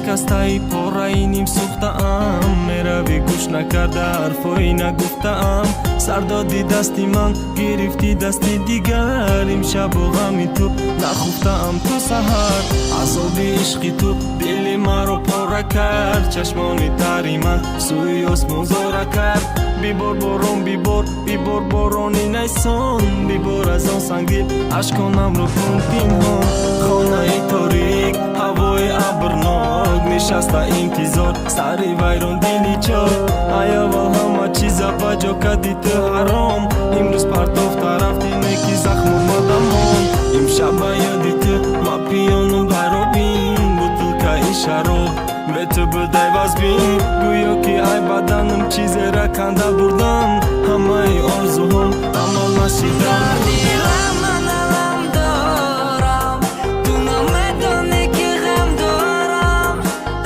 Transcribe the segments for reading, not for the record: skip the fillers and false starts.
Шикастаи пораи ним сӯхтаам, меравӣ гӯш накарда ҳарфҳои нагуфтаам. Сар доди дасти ман, гирифтӣ дасти дигар. Имшабу ғами ту нахуфтаам то саҳар. Азоби ишқи ту дили маро пора кард. Чашмони тари ман сӯи осмон зора кард. Бибор борон, бибор, бибор борони найсон. Бибор аз он сангдил ашконамро кун пинҳон. Хонаи торик, ҳавои абрнок, нишаста интизор сари вайрон дили чор. Ай аввал ҳама чиза ба ҷо кади ту ҳаром. Имрӯз партофта рафти, неки захму мадамон. Имшаб ба ёди ту ма пиёнум баробин. Бутылкаи шароб бе ту будай вазбин. Гӯё ки ай баданам чизера канда бурдан. Ҳамаи орзуҳом амал нашидан. Дилам ман алам дорам, ту намедонӣ, ки ғам дорам.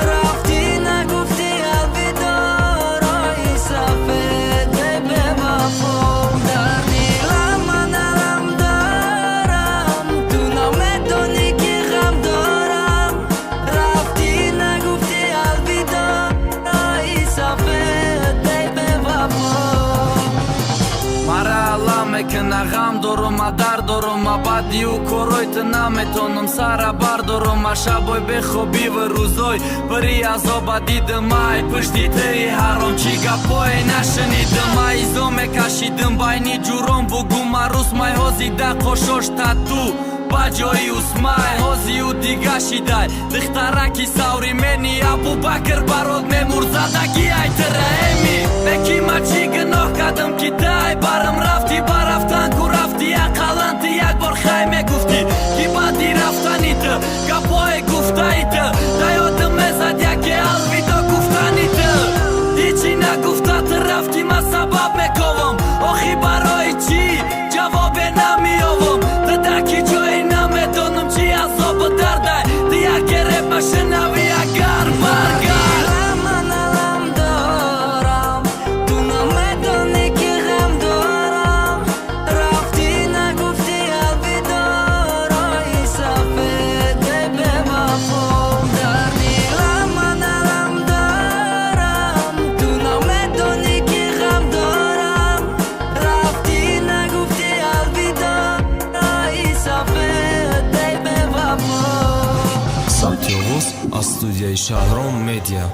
Рафтӣ, нагуфтӣ алвидоъ, роҳи сафеди бевафо. Дар дилам ман алам дорам, ту намедонӣ, ки ғам дорам. Рафтӣ, нагуфтӣ алвидоъ, роҳи сафеди бевафо. Мара алам мекуна, ғам дорум, ма дард дорум, ма баъди ӯ корой ту наметонам сара бардорум. Ма шабой бехобиву рӯзой пири азоба дидим. Ай пушти тии ҳаром чӣ гапое нашунидим. Ма изо мекашидим байни ҷуром, бугу марус май ҳозида қошош тату ба ҷои Усмай. Ҳозиу дига шидай духтараки савримени. Абубакр барот мемурзадаги ай тираэми. Беки ма чӣ гуноҳ кардам, ки тай барам рафтӣ? Ба рафтан ку рафтӣ, ақаллан ту як бор хай мегуфтӣ, ки баъди рафтани ту гапҳое гуфтаи ту да ёдам мезад, яке алвидо гуфтани ту. Ҳичи нагуфта ту рафтӣ, ма сабаб мековам. Охи барои чӣ ҷавобе намеёвам? Ту дар ки ҷое намедонам, чӣ азобу дардай. Ту яке реп машинави, агар баргард. Дилам ман алам дорам, ту намедонӣ, ки ғам дорам. Рафтӣ, нагуфтӣ алвидоъ, роҳи сафеди бевафо. Дар дилам ман алам дорам, ту намедонӣ, ки ғам дорам. Рафтӣ, нагуфтӣ алвидоъ, роҳи сафеди бевафо. Сабти овоз аз студияи Шаҳром Медиа.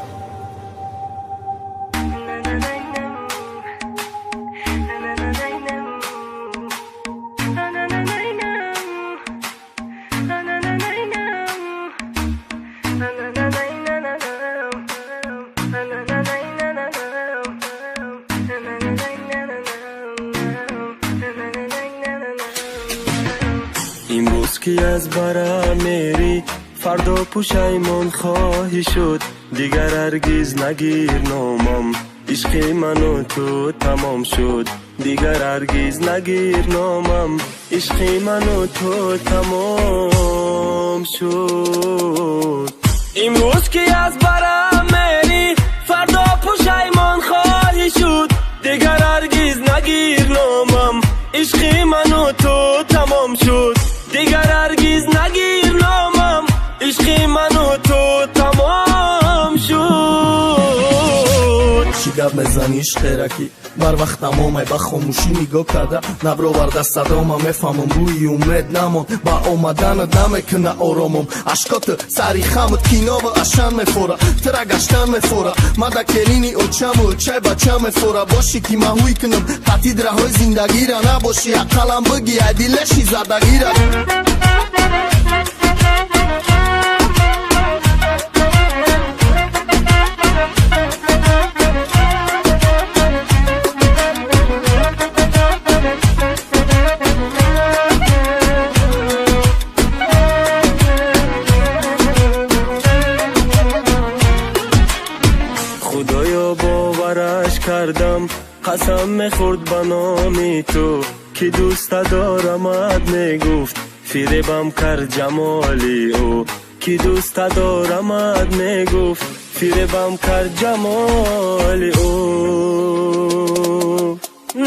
Имрӯз ки аз бара мерӣ, фардо пушаймон хоҳӣ шуд. Дигар ҳаргиз нагир номам, ишқи ману ту тамом шуд. Дигар ҳаргиз нагир номам, ишқи ману ту тамом шуд. Имрӯз ки аз бара мерӣ, фардо пушаймон хоҳӣ шуд. Дигар ҳаргиз нагир номам, ишқи ману ту тамом шуд. Дигар ҳаргиз нагир номам, ишқи ману ту тамом шуд. Чӣ гап мезанӣ, ишқеракӣ бар вақт тамомай? Ба хомӯшӣ нигоҳ карда наброварда садома. Мефаҳмам, рӯи умед намон, ба омаданат намекуна оромом. Ашкоту сари хамат кинова ашан мефора, тира гаштан мефора. Мада келини очаму чай бача мефора. Бошӣ ки маҳӯй кунам қатид раҳои зиндагира, набошӣ, ақаллан бигӣ ай дилеши задагира. Худоё, бовараш кардам, қасам мехӯрд ба номи ту, ки дӯста дорамад мегуфт, фиребам кард ҷамоли ӯ. Ки дӯста дорамад мегуфт, фиребам кард ҷамоли ӯ.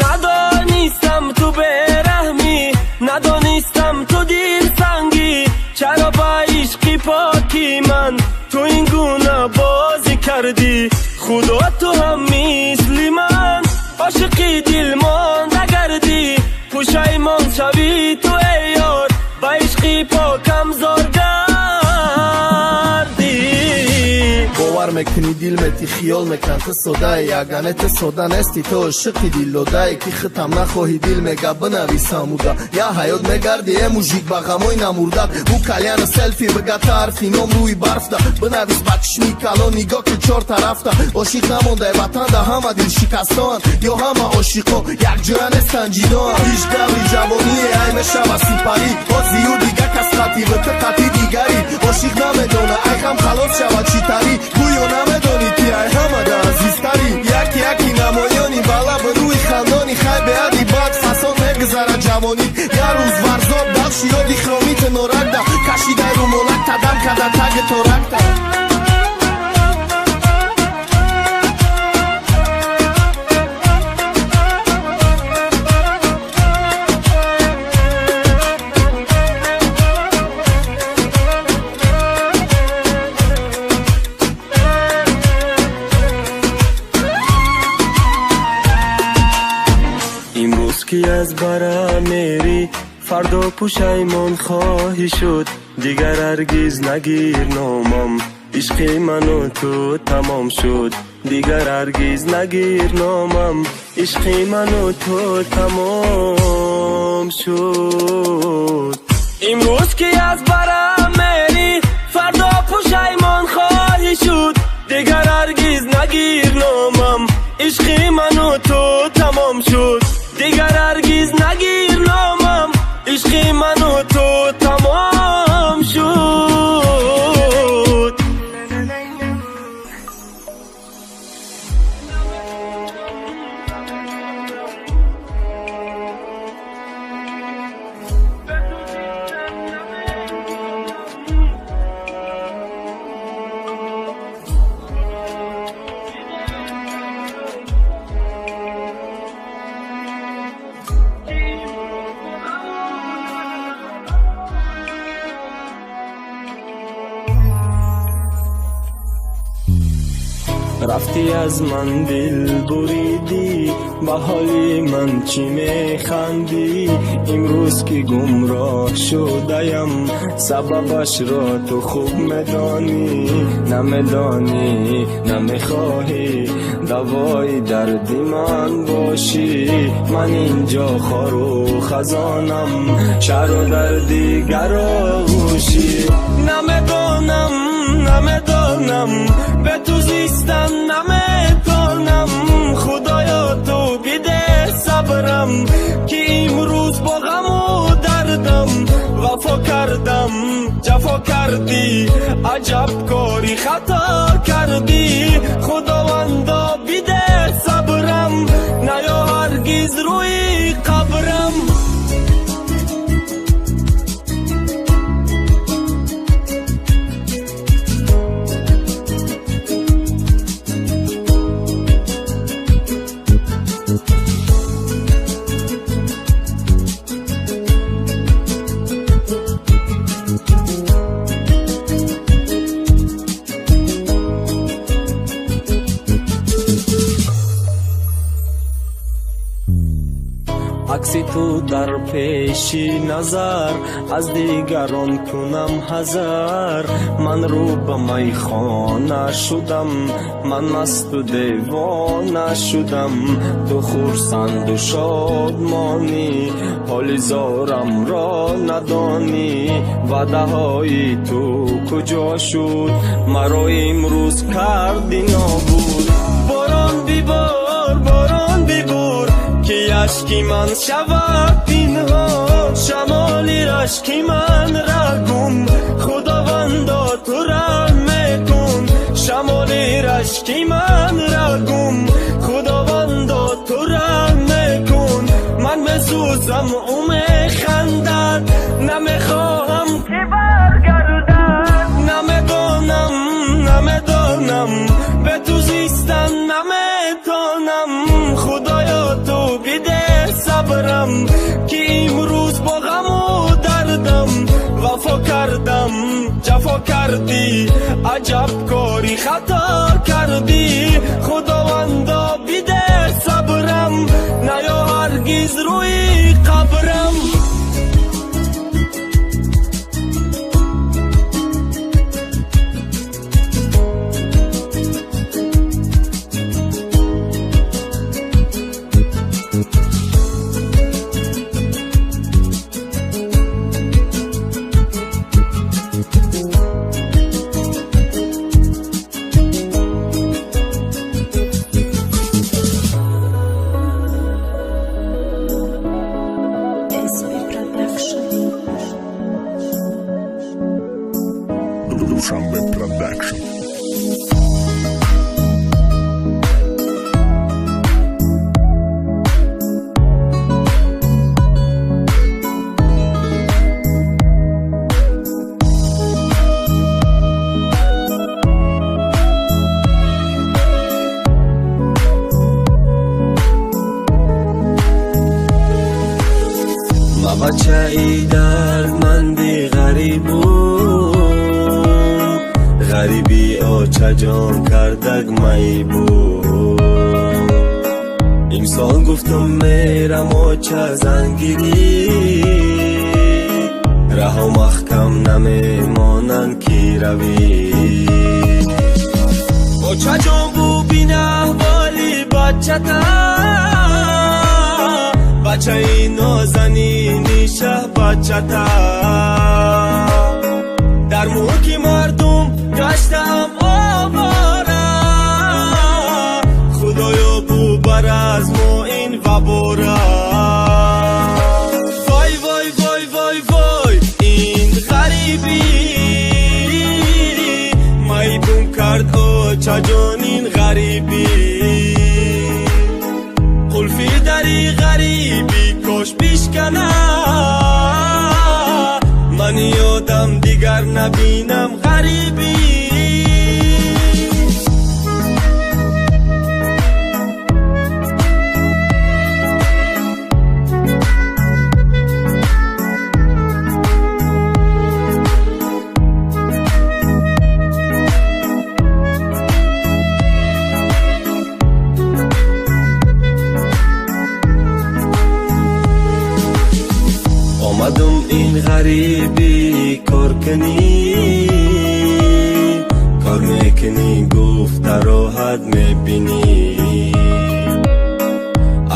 Надонистам ту бераҳмӣ, надонистам ту дилсангӣ. Чаро ба ишқи Ишқи поки ман ту ин гуна бозӣ кардӣ, Худо ту ҳам мисли ман ошиқи дилмонда гардӣ. Пушаймон шавӣ ту эй ёр, ба ишқи покам зор гардӣ. Бовар мекунӣ, дил мети, хиёл мекунад ту содаи, ягане ту сода нестӣ, ту ошиқи дилдодаe, ки худам нахоҳӣ, дил мега бинависамуда. Я ҳаёт мегарди, э мужик, ба ғамои намурдат. Ӯ кальяна селфи бига, тарфи ном рӯи барфда бинавис, ба чишми калон нигоҳ ки чор тарафта. Ошиқ намондай ватанда, ҳама дилшикастоанд ё ҳама ошиқо якҷоя нестанд, ҷидоанд. Ишқ даври ҷавоние, ай мешава сипарӣ, озию дига кас қативу ту қати дигарӣ. Ошиқ намедона, ай ғам халос шава чӣ тарӣ, гӯё намедонӣ, ки ай ҳамада азизтарӣ. Яки яки намоёни бала ба рӯи хандони, хай беади бад фасон мегузарад ҷавонӣ. Я рӯз варзоб балши ёди хромити норакда кашидай румолак тадам када таги торакта. Имрӯз ки аз бара мерӣ, фардо пушаймон хоҳӣ шуд. Дигар ҳаргиз нагир номам, ишқи ману ту тамом шуд. Дигар ҳаргиз нагир номам, ишқи ману ту тамом шуд. Имрӯз ки аз бара мерӣ, фардо пушаймон хоҳӣ шуд. Дигар ҳаргиз нагир номам, ишқи ману ту тамом шуд. Дигар ҳаргиз нагир номам, ишқи ману ту тамом шуд. Рафтӣ, аз ман дил буридӣ, ба ҳоли ман чӣ механдӣ? Имрӯз ки гумроҳ шудаям, сабабашро ту хуб медонӣ. Намедонӣ, намехоҳӣ давои дарди ман бошӣ. Ман инҷо хору хазонам, чаро дар дигар оғӯшӣ? Намедонам, намедонам, бе ту зистан наметонам. Худоё, ту биде сабрам, ки имрӯз бо ғаму дардам. Вафо кардам, ҷафо кардӣ, аҷаб кори хато кардӣ. Худовандо, биде сабрам, наё ҳаргиз рӯи қабрам. Акси ту дар пеши назар, аз дигарон кунам ҳазар. Ман рӯ ба майхона шудам, ман масту девона шудам. Ту хурсанду шодмонӣ, ҳоли зорамро надонӣ. Ваъдаҳои ту куҷо шуд? Маро имрӯз карди нобуд. Борон бибор, борон бибор, ки ашки ман шавад пинҳон. Шамоли рашки ман ра гум, Худовандо, ту раҳм мекун. Шамоли рашки ман ра гум, Худовандо, ту раҳм мекун. Ман месӯзам, ӯ механдад, намехоҳам, ки баргардад. Намедонам, намедонам, бе ту зистан наметонам. Худоё, ту биде сабрам, ки имрӯз бо ғаму дардам. Додам, вафо кардам, ҷафо кардӣ, аҷаб кори хато кардӣ. Худовандо, биде сабрам, наё ҳаргиз рӯи қабрам. SB Production. Dushanbe Production. Ма бачаи дардманди ғарибу, ғариби очаҷон кардаг майбу. Имсол гуфтум мерам, оча зангирӣ, раҳо маҳкам намемонанд, ки равӣ. Очаҷон, бубин аҳволи бачата, бачаи нозанини шаҳбачата. Дар мулки мардум гаштаам овора, худоё, бубар аз мо ин вабора. Вой, вой, вой, вой, вой, ин ғарибӣ майбум кард очаҷон, ин ғарибӣ. Қулфи дари ғарибӣ кош бишкана, ман ёдам дигар набинам ғарибӣ. Омадум ин ғарибӣ кор кунӣ, кор мекунӣ, гуфта роҳат мебинӣ.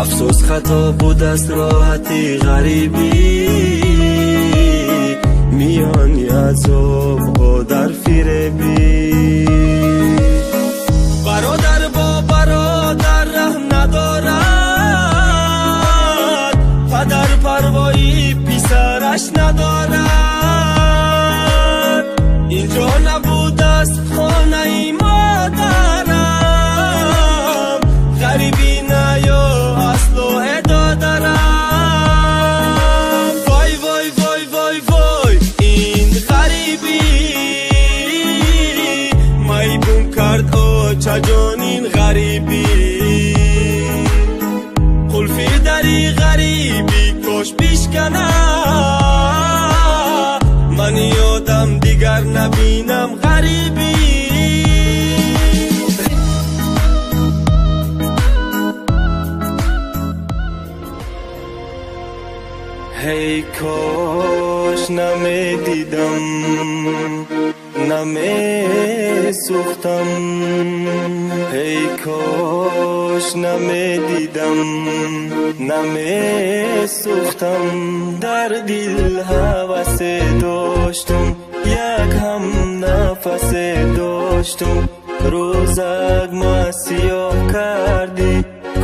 Афсӯс, хато будаст роҳати ғарибӣ, миёни азобҳо дар фиребӣ. Бародар бо бародар раҳм надорад, падар парвои писараш надорад. Инҷо набудаст хонаи модарам, ғарибӣ наё асло эдодарам. Вой, вой, вой, вой, вой, ин ғарибӣ майбум кард очаҷон, ин ғарибӣ. Қулфи дари ғарибӣ кош бишкана, ман ёдам дигар набинам ғарибӣ. Ҳей кош намедидам, намесӯхтам, ҳей кош намедидам, намесӯхтам. Дар дил ҳавасе доштум, як ҳам нафасе доштум, рӯзак ма сиёҳ кардӣ,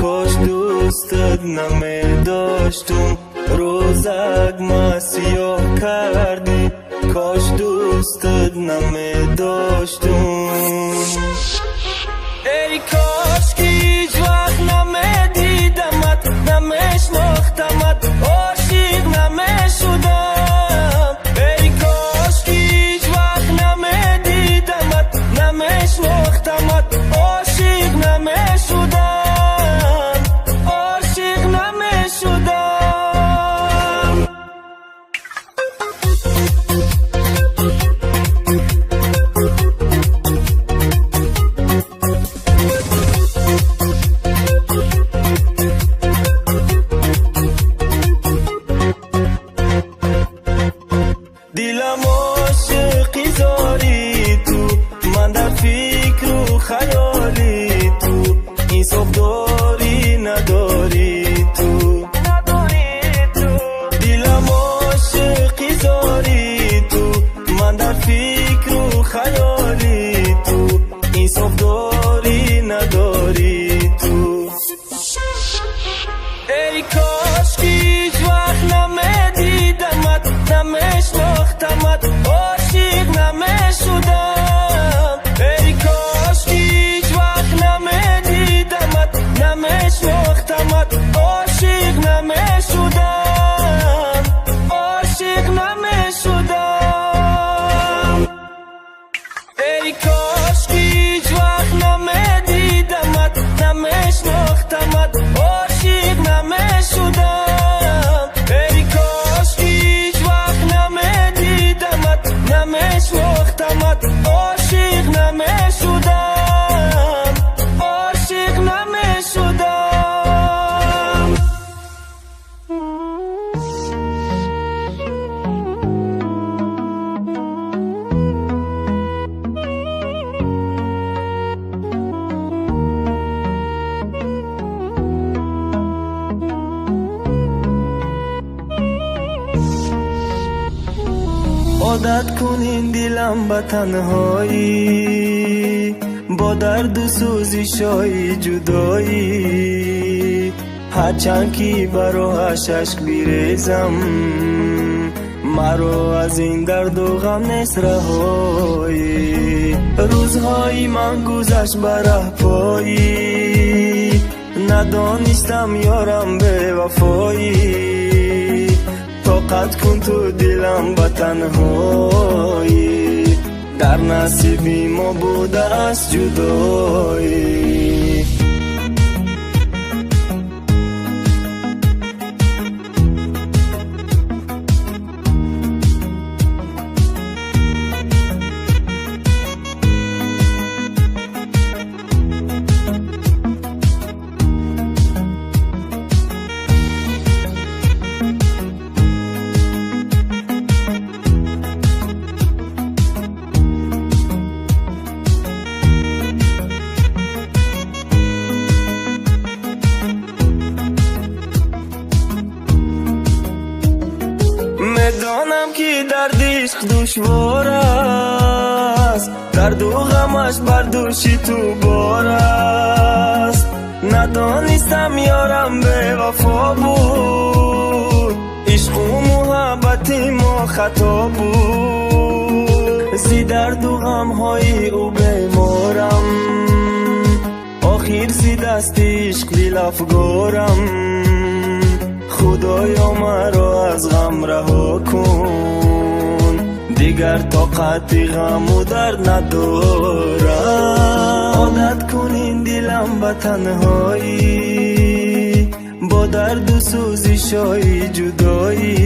кош дӯстат намедоштум. Рӯзак ма сиёҳ кардӣ, кош дӯстат намедоштум. Эй кош ки ҳеҷ вақт намедидамат, намешнохтамат, ошиқ намешудам. Эй кош ки ҳеҷ вақт намедидамат, намешнохтамат, ошиқ намешудам, ошиқ намешудам. Эй кош ки ҳеҷ вақт намедидамат, намешнохтамат, ошиқ намешудам. Эй кош ки ҳеҷ вақт намедидамат, намешнохтамат, ошиқ намешудам, ошиқ намешудам. Одат кунин дилам ба танҳоӣ, бо дарду сӯзишҳои ҷудоӣ. Ҳарчанд ки ба роҳаш ашк бирезам, маро аз ин дарду ғам нест раҳоӣ. Рӯзҳои ман гузашт ба раҳпоӣ, надонистам ёрам бевафоӣ. Тоқат кун ту дилам ба танҳоӣ, дар насиби мо будааст ҷудоӣ. Медонам ки дарди ишқ душвор аст, дарду ғамаш бар дӯши ту бор аст. Надонистам ёрам бевафо буд, ишқу муҳаббати мо хато буд. Зи дарду ғамҳои ӯ беморам, охир зи дасти ишқ дилафгорам. Худоё маро аз ғам раҳо кун, дигар тоқати ғаму дард надорам. Одат кунин дилам ба танҳоӣ, бо дарду сӯзишҳои ҷудоӣ.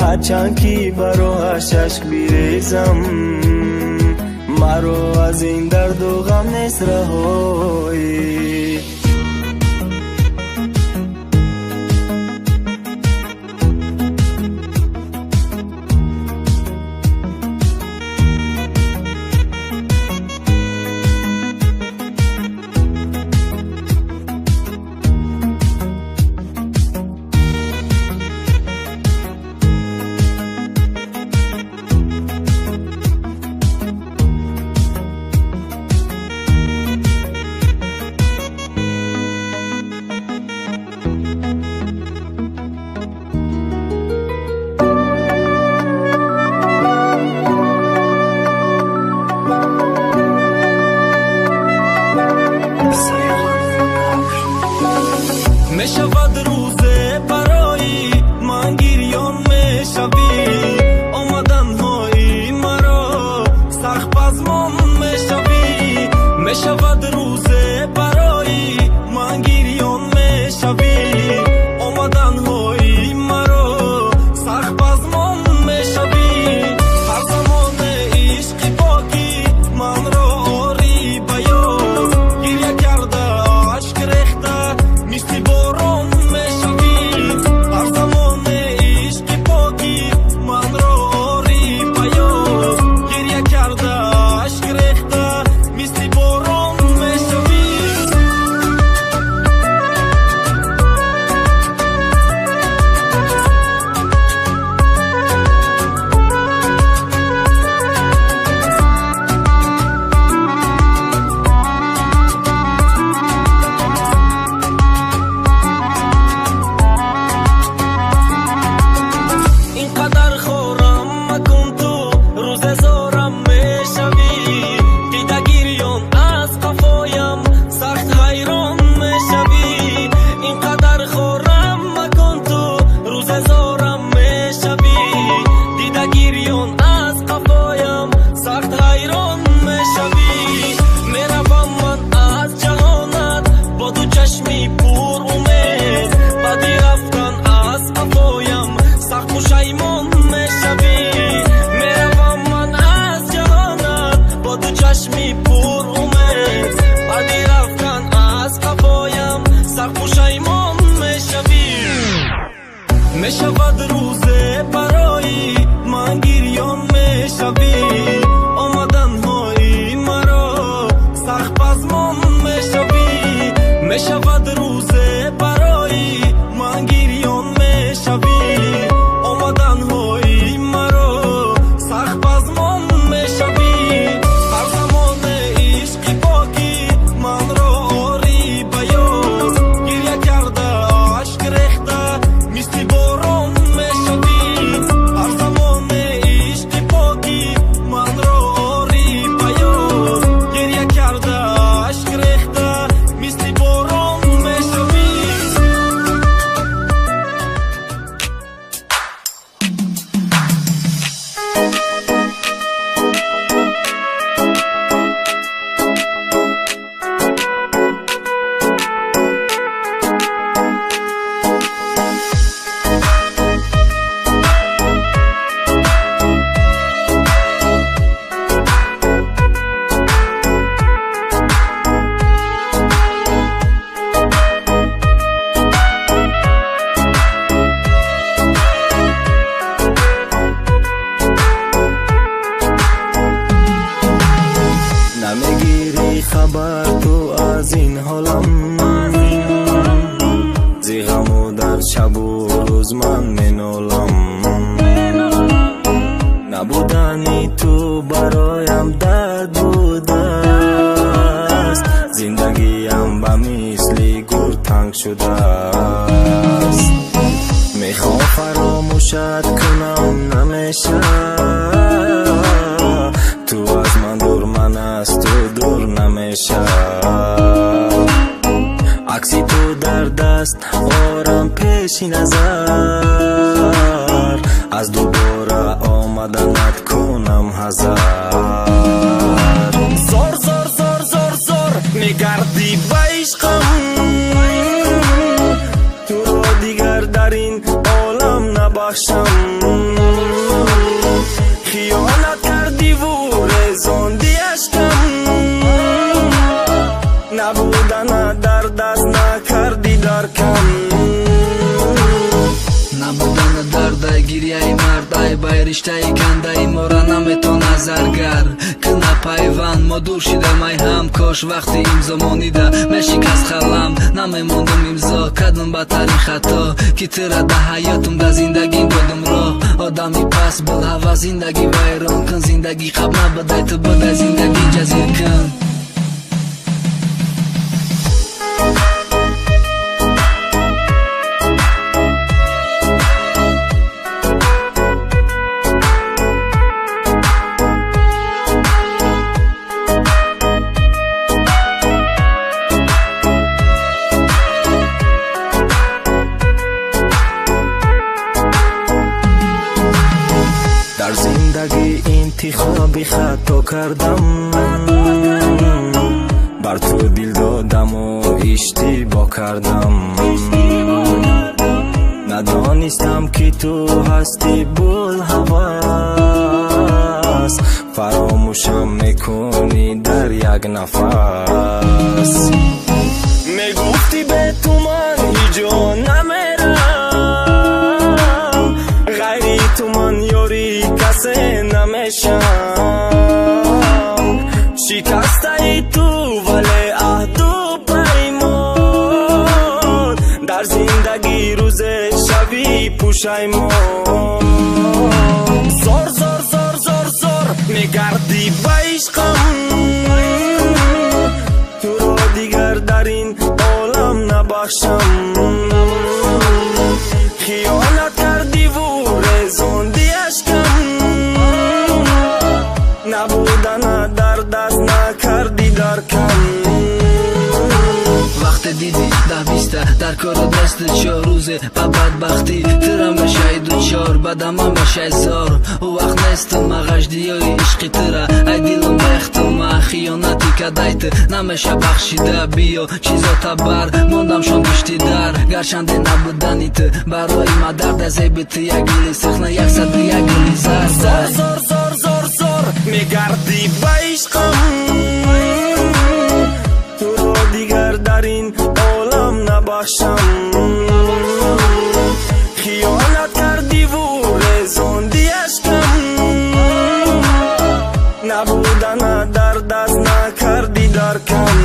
Ҳарчанд ки ба роҳаш ашк бирезам, маро аз ин дарду ғам нест раҳоӣ. Мешавад рӯзе барои ман гирён мешавӣ, омаданҳои маро сахт пазмон мешавӣ. Мешавад рӯзе барои ман гирён мешавӣ, омаданҳои маро сахт пазмон мешавӣ. Ҳар замоне ишқи покӣ манро орӣ ба ёд, гиря карда ашк рехта мисли борон мешавӣ. Ҳар замоне ишқи покӣ манро орӣ ба ёд, гиря карда ашк рехта мисли борон мешавӣ. Намегирӣ хабар ту аз ин ҳолам, зи ғаму дар шабу рӯз ман менолам. Набудани ту бароям дард будааст, зиндагиам ба мисли гур танг шудааст. Мехоҳам фаромӯшат кунам, намеша. Ту аз ман дур, ман аз ту дур намеша. Акси ту дар даст орам пеши назар, аз дубора омаданат кунам ҳазар. Зор, зор, зор, зор, зор мегардӣ ба ишқам, туро дигар дар ин олам набахшам. Хиёнат кардиву резонди ашкам, набудана дар даст накардӣ даркам. Набудана дардай гирьяи мард, ай бай риштаи кандаи мора наметона заргар кина пайванд. Мо дур шидам ай ҳам, кош вақти имзо монида мешикаст қалам. Намемондум имзо кардам бадтарин хато, ки тира да ҳаётум, да зиндагим додум роҳ. Одами паст булҳава зиндагӣ вайрон кун, зиндагӣ қабл набудай, ту будай, зиндагӣ ҷазир кун. Дар зиндагӣ интихоби хато кардам, бар ту дил додаму иштибоҳ кардам. Надонистам, ки ту ҳастӣ булҳавас, фаромӯшам мекунӣ дар як нафас. Мегуфтӣ, бе ту ман ҳиҷо намерам, ғайри ту ман ёри касе намешам. Шикастаи ту вале аҳду паймон, дар зиндагӣ рӯзе шавӣ пушаймон. Зор, зор, зор, зор, зор мегардӣ ба ишқам, туро дигар дар ин олам набахшам. Хиёнат кардиву резонди ашкам, набудана дар даст накардӣ даркам. Вақте дидӣ даҳ биста дар кору дасти чор рӯзе ба бадбахтӣ тира мешай дучор, бадама мешай зор. Ӯ вақт нестум ма ғаждиёи ишқи тира, ай дилум бехтум ма хиёнати кадай ту намеша бахшида. Биё чизота бар мондам шон пишти дар, гарчанде набудани ту барои ма дарда. Зеби ту як гили сихна, 101 гили зарда. Зор, зор, зор, зор мегардӣ ба ишқам, туро дигар дар ин олам набахшам. Хиёнат кардиву резонди ашкам, набудана дар даст накардӣ даркам.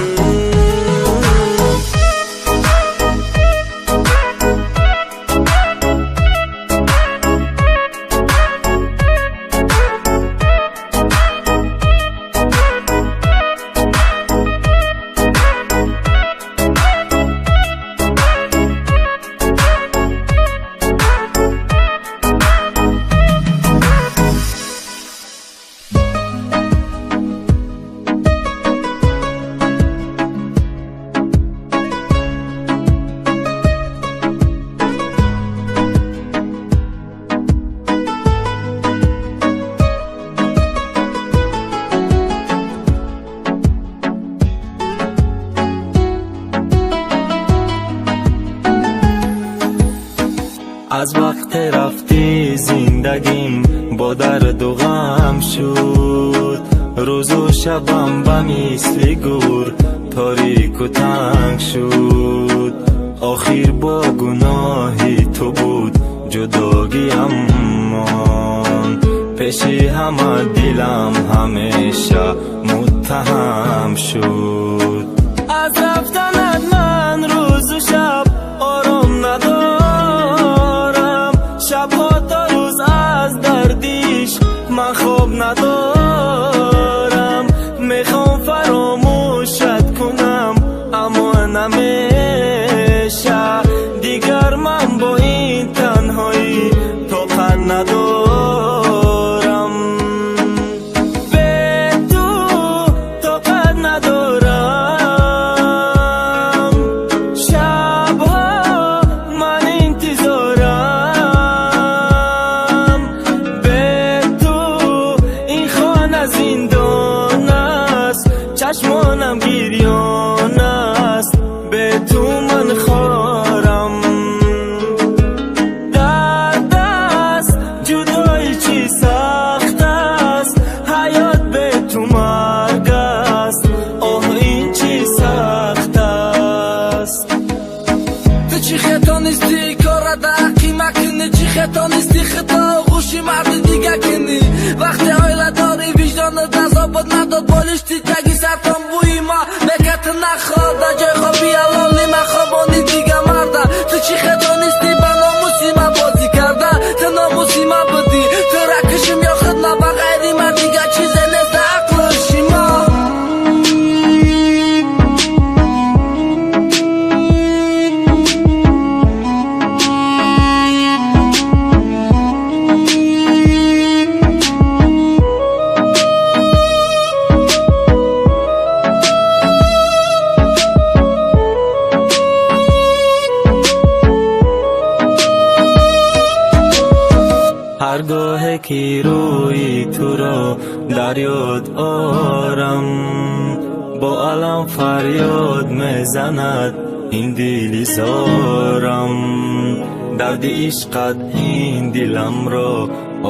Аз вақте рафтӣ, зиндагим бо дарду ғам шуд, рӯзу шабам ба мисли гур торику танг шуд. Охир бо гуноҳи ту буд ҷудогиамон, пеши ҳама дилам ҳамеша муттаҳам. Кам шуд. Аз рафтанат ман рӯзу шаб ором надорам, шабҳо то рӯз аз дардиш ман хоб надорам. Мехом фаромӯшат кунам, аммо намеша. Дигар ман бо ин танҳоӣ тоқат надорам, бе ту тоқат надорам. Шабҳо ман интизорам, бе ту ин хона зиндон аст, чашмонам гирён аст, бе ту ман хорам. Дард аст ҷудоӣ, чӣ сахт аст, ҳаёт бе ту марг аст, оҳ, ин чӣ сахт аст. Ту чӣ хетонисти кора да ақима кунӣ? Чӣ хетонисти хито оғӯши марди дига кунӣ, вақте оила дорӣ? Виҷдонат азобат надод? Болишти таги сартон бӯи ма мекати наход, да ҷои хоби ҳалоли ма хобони дига марда. Ту чӣ хетонисти ба номуси ма бозӣ карда? Ту номуси ма будӣ, тура кушм ё худ ма, ба ғайри ма дига чизе нест да ақлу шима. Ҳар гоҳе ки рӯи туро дар ёд орам, бо алам фарёд мезанад ин дили зорам. Дарди ишқат ин диламро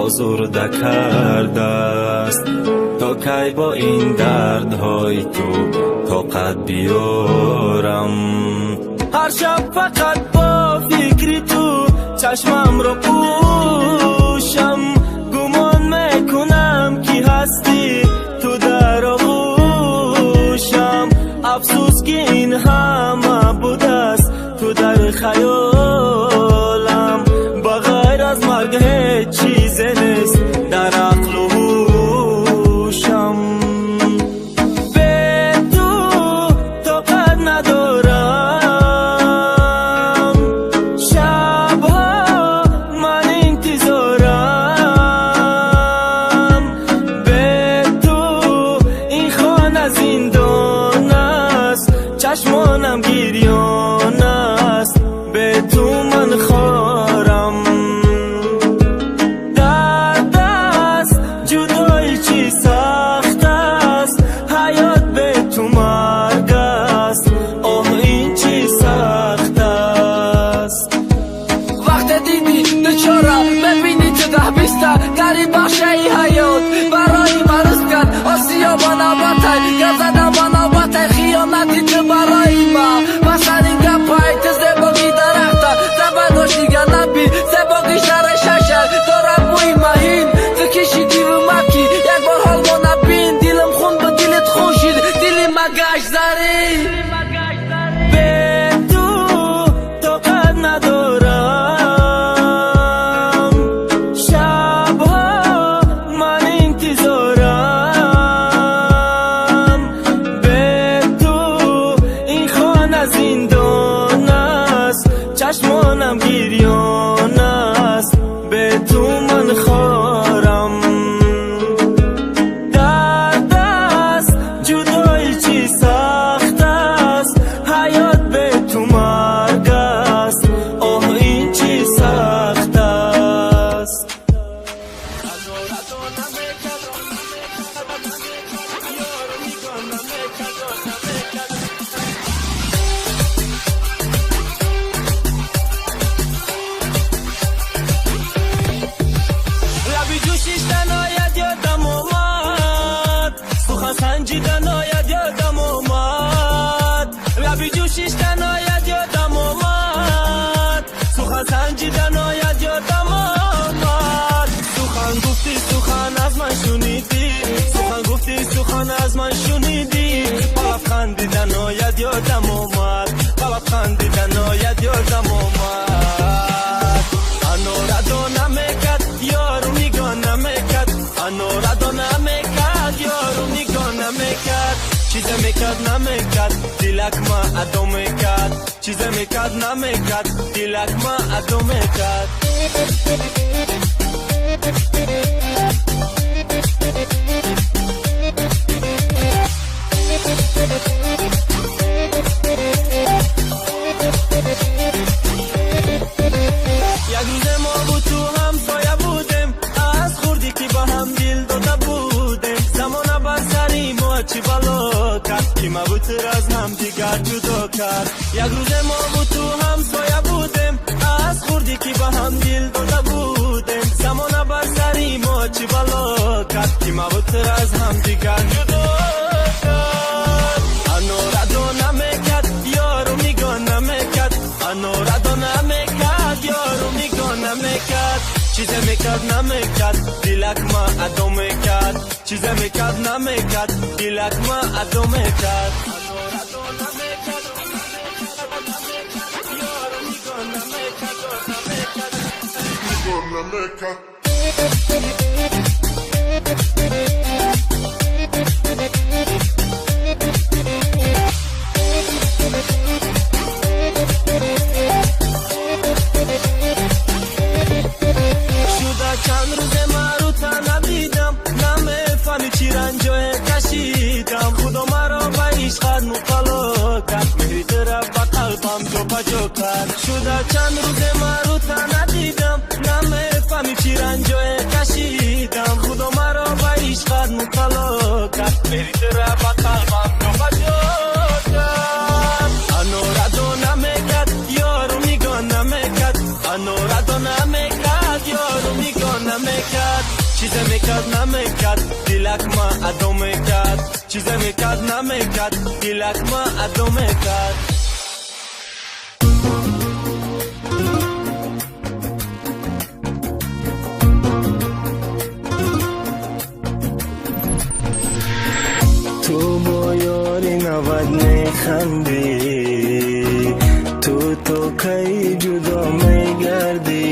озурда кардааст, то кай бо ин дардҳои ту тоқат биёрам? Ҳар шаб фақат бо фикри ту чашмамро пӯшам, гумон мекунам, ки ҳастӣ ту дар оғӯшам. Афсӯс, ки ин ҳама будааст ту дар хаёлам, ба ғайр аз марг ҳеҷ чизе нест дар ақлу ҳушам. Бе ту тоқат надорам, шабҳо ман интизорам, бе ту ин хона зиндон аст, чашмонам гирён аст, бе ту ман хорам. Дард аст ҷудоӣ, чӣ сахт аст, ҳаёт бе ту марг аст, оҳ, ин чӣ сахт аст. Вақте дидӣ дучора мебинӣ ту даҳ биста дари бахшаи ҳаёт барои ма рӯз кард осиё ба навбатай гап задам. Чизе мекард, намекард, дилак ма адо мекард. Чизе мекард, намекард, дилак ма адо мекард. Як рӯзе мо бу ту ҳамсоя будем, аз хурдӣ ки ба ҳам дил дода будем. Замона бар сари мо чӣ бало кард, ки мабу тур аз ҳамдигар ҷудо кард. Як рӯзе мо бу ту ҳамсоя будем, аз хурдӣ ки ба ҳам дил дода будем. Замона бар сари мо чӣ бало кард, ки мабу тур аз ҳамдигар ҷудо кард. Анорадо намекард, ёру нигоҳ намекард. Анорадо намекард, ёру нигоҳ намекард. Чизе мекард, намекард, дилак ма адо мекард. Чизе мекард, намекард, дилак ма адо мекард. Анорадо намекард, ёру нигоҳ намекард, намекард. Шуда чанд рӯзе маро та надидам, намефаҳми чӣ ранҷое кашидам. Худо маро ба ишқат мубтало кард, меҳри тура ба қалбам ҷобаҷо кард. Шуда чанд рӯзе маро та надидам, намефаҳми чӣ ранҷое кашидам. Худо маро ба ишқат мубтало кард, меҳри тура ба қалбам ҷобаҷо кард. Анорадо намекард, ёру нигоҳ намекард. Анорадо намекард, ёру нигоҳ намекард. Чизе мекард, намекард, дилак ма адо мекард. Чизе мекард, намекард, дилак ма адо мекард. Ту бо ёри навад механдӣ, ту то кай ҷудо мегардӣ?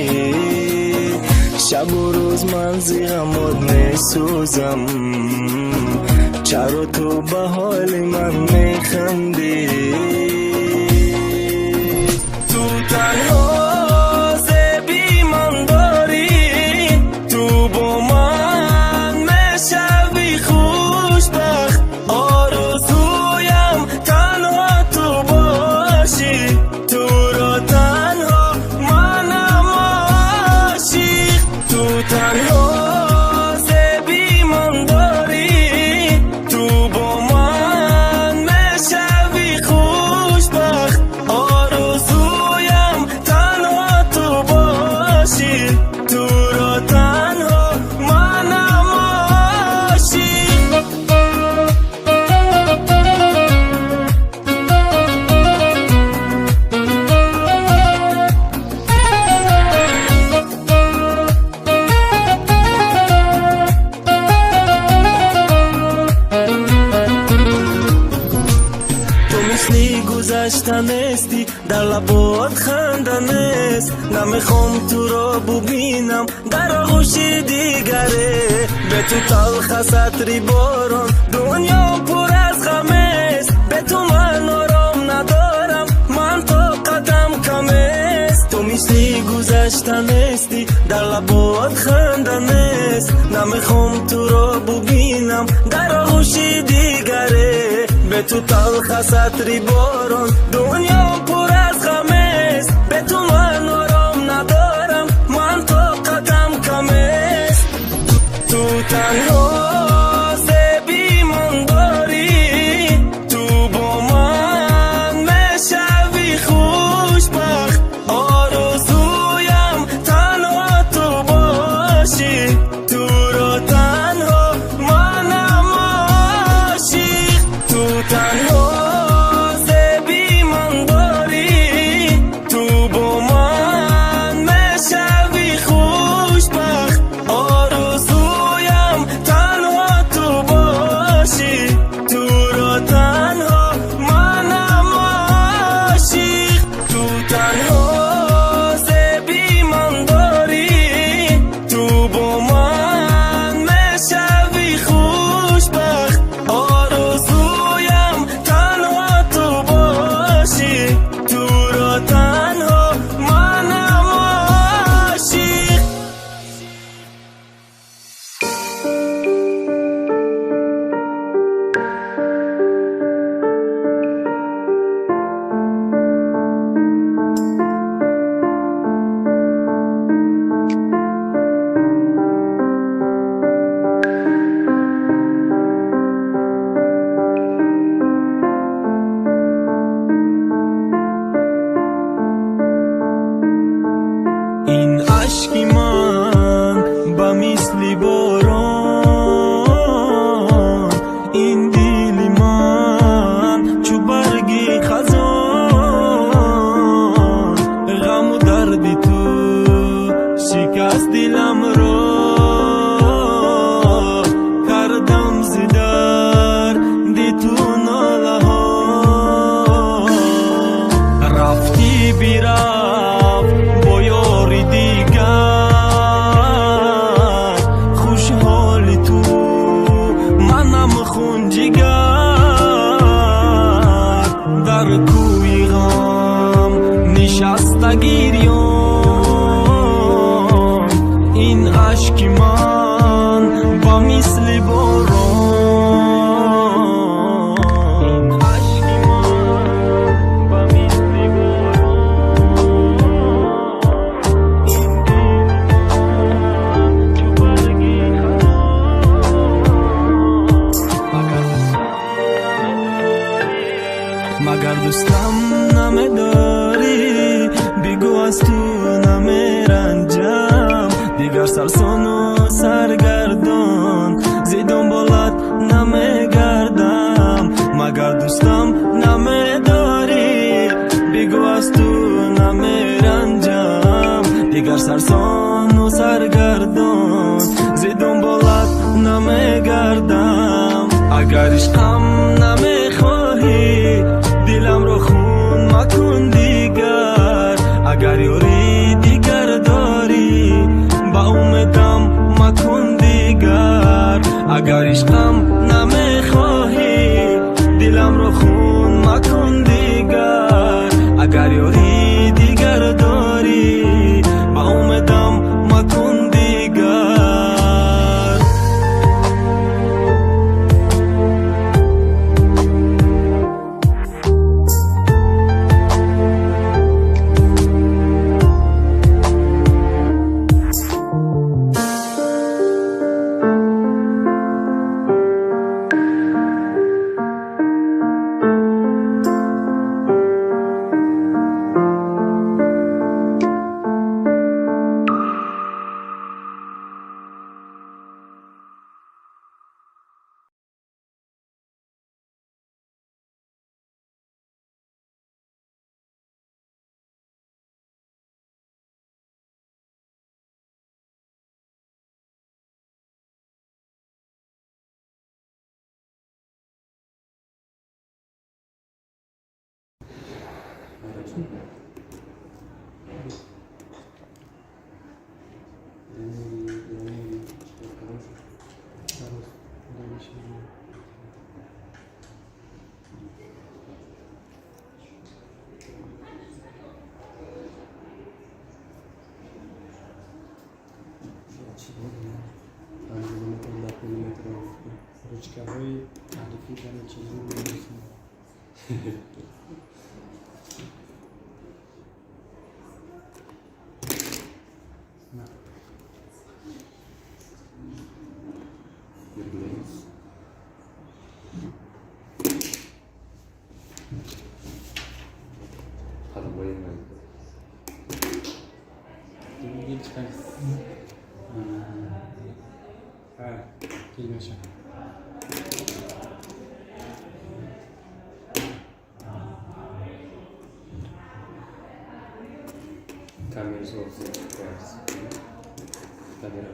Шабу рӯз ман зи ғамот месӯзам, чаро ту ба ҳоли ман механдӣ? Ту танҳо зеби ман дорӣ, ту бо ман мешавӣ хушбахт. Орзуям танҳо ту бошӣ, туро танҳо манам ошиқ. Ту танҳо зеби ман дорӣ, ту бо ман мешавӣ хушбахт. Орзуям танҳо ту бошӣ, туро танҳо манам ошиқ. Ту мисли гузашта нестӣ, дар лабот ханда нест. Намехом туро бубинам дар оғӯши дигаре. Бе ту талха сатри борон, дунё пур аз ғамест. Бе ту ман ором надорам, ман тоқатам камест. Ту мисли гузашта нестӣ, дар лабот ханда нест. Намехом туро бубинам дар оғӯши дигаре. Бе ту талха сатри борон, дунё пур аз ғамест. Бе ту ман ором надорам, ман тоқатам камест. Ту танҳо зеби ман дорӣ, ту бо ман мешавӣ хушбахт. Орзуям танҳо ту бошӣ, туро танҳо манам ошиқ. Ту танҳо зеби ман дорӣ. Ашки ман ба мисли борон, ин дили ман чу барги хазон. Ғаму дарди ту шикаст диламро, кардам зи дарди ту нолаҳо. Рафтӣ, бирафт бо ёри дигар, хушҳоли ту манам хунҷигар. Дар кӯи ғам нишаста гирён, ин ашки ман ба мисли борон. Ашки ман ба мисли борон, ин дили ман чу барги хазон. Магар дӯстам намедорӣ? Бигӯ, аз ту намеранҷам дигар, сарсону саргардон зи дунболат намегардам. Магар дӯстам намедорӣ? Бигӯ, аз ту намеранҷам дигар, сарсону саргардон зи дунболат намегардам. Агар ишқам намехоҳӣ, диламро хун макун дигар. Агар ёри дигар дорӣ, ба умедам макун дигар. Агар ишқам намехоҳӣ, диламро хун макун дигар. Агар ёри дигар дорӣ, ба умедам макун дигар. Ручкаҳои таърифӣ дар чизҳо менависем. Келмеша. Камера. Камера.